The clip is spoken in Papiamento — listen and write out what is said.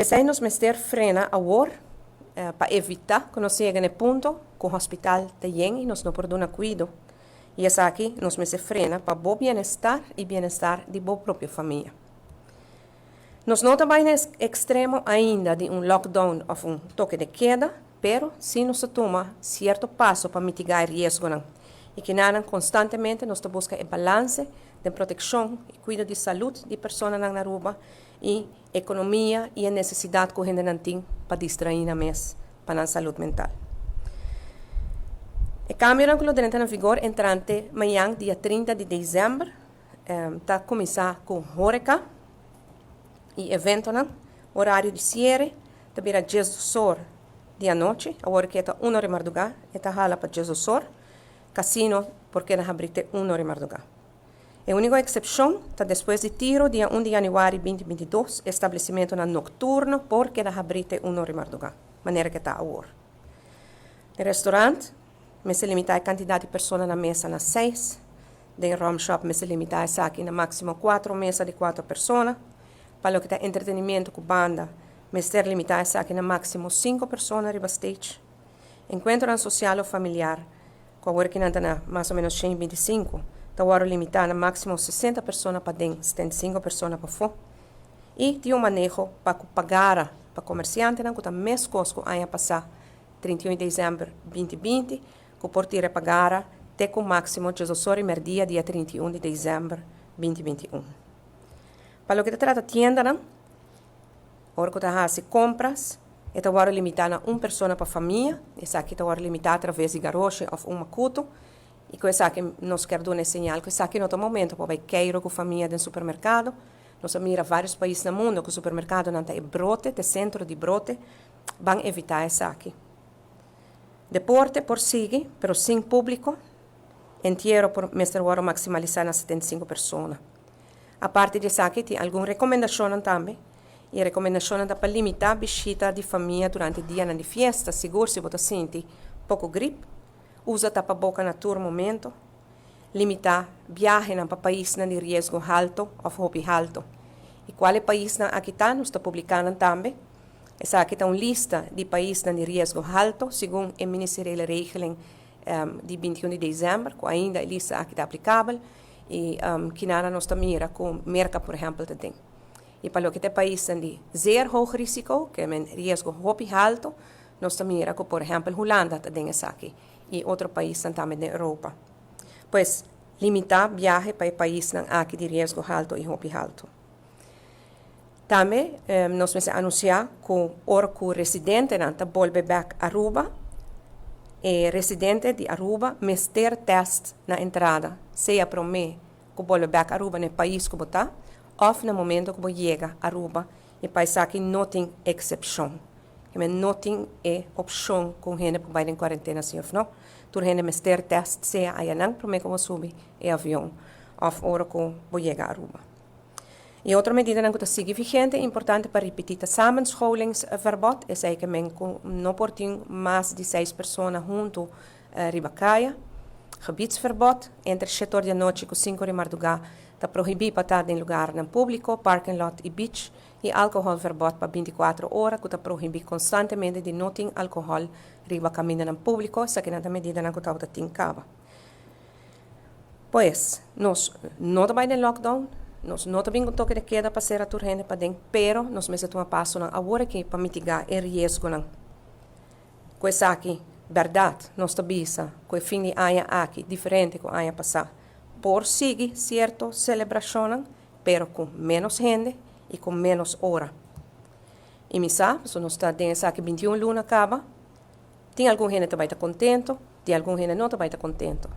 P'esei nos mester frena awor pa evitá ku nos yega na e punto ku hospital ta yen i nos no por duna kuido. I esaki nos mester frena pa bo bienestar i bienestar di bo propio famia. Nos no ta bai na ekstremo ainda di un lockdown òf un toke de keda, pero sí nos ta tuma sierto paso pa mitigá e riesgonan. I kinanan konstantemente nos ta buska e balanse den protekshon i kuido di salud di personanan na Aruba i ekonomia i e nesesidat ku hendenan tin pa distraí nan mes pa nan salud mental. E kambionan ku lo drenta na vigor entrante mañan dia 30 di desèmber ta kuminsá ku hóreka i eventonan. Orario di siere ta bira 12 or di anochi, awor ku e ta 1 or di mardugá, e ta hala pa 12 or. Kasino por keda habrí te 1 or di mardugá. E úniko eksepshon ta despues di tiro dia 1 di yanüari 2022, establesimentonan nokturno por keda habrí te 1 or di mardugá, manera ku ta awor. E restorant mester limitá e kantidat di persona na mesa na seis. Den rumshop mester limitá esaki na máksimo kuater mesa di kuater persona. Pa loke ta entretenimentu ku banda, mester limitá esaki na máksimo sinku persona riba stage. Enkuentronan sosial òf familiar, ku awor ku nan ta na mas o ménos 125, ta wòrdu limitá na máksimo 60 persona paden, 75 persona pafó. I tin un maneho pa ku pagara pa komersiantenan ku ta meskos ku aña pasá, 31 di desèmber 2020, ku por tira pagara te ku máksimo 12 or i mèrdia dia 31 di desèmber 2021. Pa loke ta trata tiendanan, ora ku ta hasi kompras, e ta wòrdu limitá na un persona pa famia. Esaki ta wòrdu limitá atraves di garoshi òf un makutu. I ku esaki nos kier duna e señal ku esaki no ta momento pa bai keiru ku famia den supermerkado. Nos a mira vários pais na mundu ku supermerkadonan ta e brote, ta e sentro di brote. Ban evitá esaki. Deporte por sigui, pero sin públiko. Entiero por mester wòrdu maksimalisá na 75 persona. Aparte di esaki, tin algun rekomendashonnan tambe. I e rekomendashonnan ta pa limitá bishita di famia durante dianan di fiesta, sigur si bo ta sinti poko grip. Usa tapaboka na tur momento. Limitá biahenan pa paisnan di riesgo haltu òf hopi haltu. I kual e paisnan aki ta, nos ta publiká nan tambe. Esaki ta un lista di paisnan di riesgo haltu segun e Ministeriële Regeling di 21 di desèmber, ku ainda e lista aki ta aplikabel i kinana nos ta mira ku Merka por ehèmpel ta den. I pa loke ta e paisnan di zeer hoog risico, ke men riesgo hopi haltu, nos ta mira ku por ehèmpel Hulanda ta den esaki i otro paisnan tambe den Europa. Pues, limitá biahe pa e paisnan aki di riesgo haltu i hopi haltu. Tambe nos mester anunsiá ku ora ku residentenan ta bolbe bèk Aruba, e residente di Aruba mester tèst na entrada, sea promé ku bolbe bèk Aruba na e pais ku bo ta òf na momento ku bo yega Aruba. E pa esaki no tin eksepshon. No tin e opshon ku un hende por bai den kuarentena si òf no. Tur hende mester tèst sea ayanan promé ku bo subi e avion òf ora ku bo yega Aruba. E otro medidanan ku ta sigui vigente, importante pa ripití, ta samenscholingsverbod. Esei ke men ku no por tin mas di seis persona huntu riba kaya. Gebiedsverbod, entre 7 or di anochi ku 5 or di mardugá ta prohibí pa ta den lugarnan públiko, parking lot i beach. I alkoholverbod pa 24 ora, ku ta prohibí konstantemente di no tin alkohòl riba kamindanan públiko. Esakinan ta medidanan ku tabata tin kaba. Pues, nos no ta bai den lockdown, nos no ta bin ku toke de keda pa sera tur hende paden, pero nos mester tuma pasonan awor aki pa mitigá e riesgonan. Ku esaki, bèrdat, nos ta bisa ku e fin di aña aki diferente ku aña pasá. Por sigui sierto selebrashonnan, pero ku ménos hende i ku ménos ora. I mi sa, pasobra nos ta den esaki 21 luna kaba, tin algun hende ta bai ta kontentu, tin algun hende no ta bai ta kontentu.